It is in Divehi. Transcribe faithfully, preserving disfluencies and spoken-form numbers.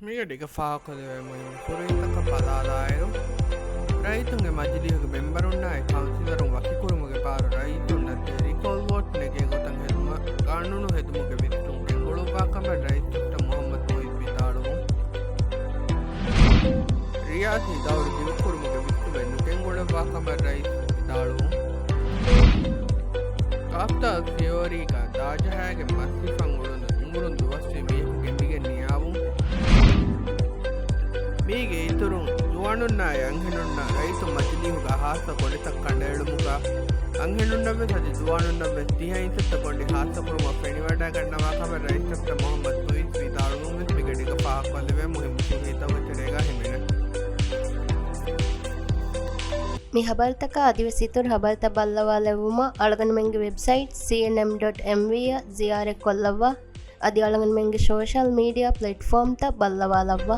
މިގަޑީގަ ފާހަގަކޮށްލެވޭ މުހިންމު ފުރިހަމަތަކަށް ބަލާލާއިރު، ރައްޔިތުންގެ މަޖިލީހުގެ މެމްބަރުންނާއި ކައުންސިލަރުން ވަކިކުރުމުގެ ބާރު ރައްޔިތުންނަށް ދޭ ރިކޯލް ވޯޓް ނެގޭ ގޮތަށް ހެދުމަށް ގާނޫނު ހެދުމުގެ ވިސްނުން ގެންގުޅުއްވާ ކަމަށް ރައީސް ޑޮކްޓަރ މުހައްމަދު މުއިއްޒު ވިދާޅުވުން. ރިޔާސީ ދައުރު ދިގުކުރުމުގެ ވިސްނުމެއް ނުގެންގުޅުއްވާ ކަމަށް ރައީސް ވިދާޅުވުން. ކާފްތާލް ފިއޯރީގަ ދާޖަހައިގެން މަސް ހިފަން އުޅުނު އުމުރުން ދުވަސްވީ މީހަކު ގެނބިގެން ނިޔާވުން. މީގެ އިތުރުން، ޒުވާނުންނާއި އަންހެނުންނަށް ރައްޔިތުން މަޖިލީހުގަ ހާއްސަ ކޮނޑިތައް ކަނޑައެޅުމުގަ، އަންހެނުންނަށްވެސް އަދި ޒުވާނުންނަށްވެސް ތިހަ އިންސައްތަ ކޮނޑި ހާއްސަކުރުމަށް ފެނިވަޑައިގަންނަވާ ކަމަށް ރައީސް ޑޮކްޓަރ މުހައްމަދު މުއިއްޒު ވިދާޅުވުން ވެސް މިގަޑީގަ ފާހަގަކޮށްލެވޭ މުހިންމު ފުރިހަމަތަކުގެ ތެރޭގަ ހިމެނޭ. މި ހަބަރުތަކާ އަދިވެސް އިތުރު ހަބަރުތައް ބައްލަވާލެއްވުމަށް އަޅުގަނޑުމެންގެ ވެބްސައިޓް ސީއެންއެމް ޑޮޓް އެމްވީ އަށް ޒިޔާރަތްކޮށްލައްވާ. އަދި އަޅުގަނޑުމެންގެ ސޯޝަލް މީޑިއާ ޕްލެޓްފޯމްތައް ބައްލަވާލައްވާ.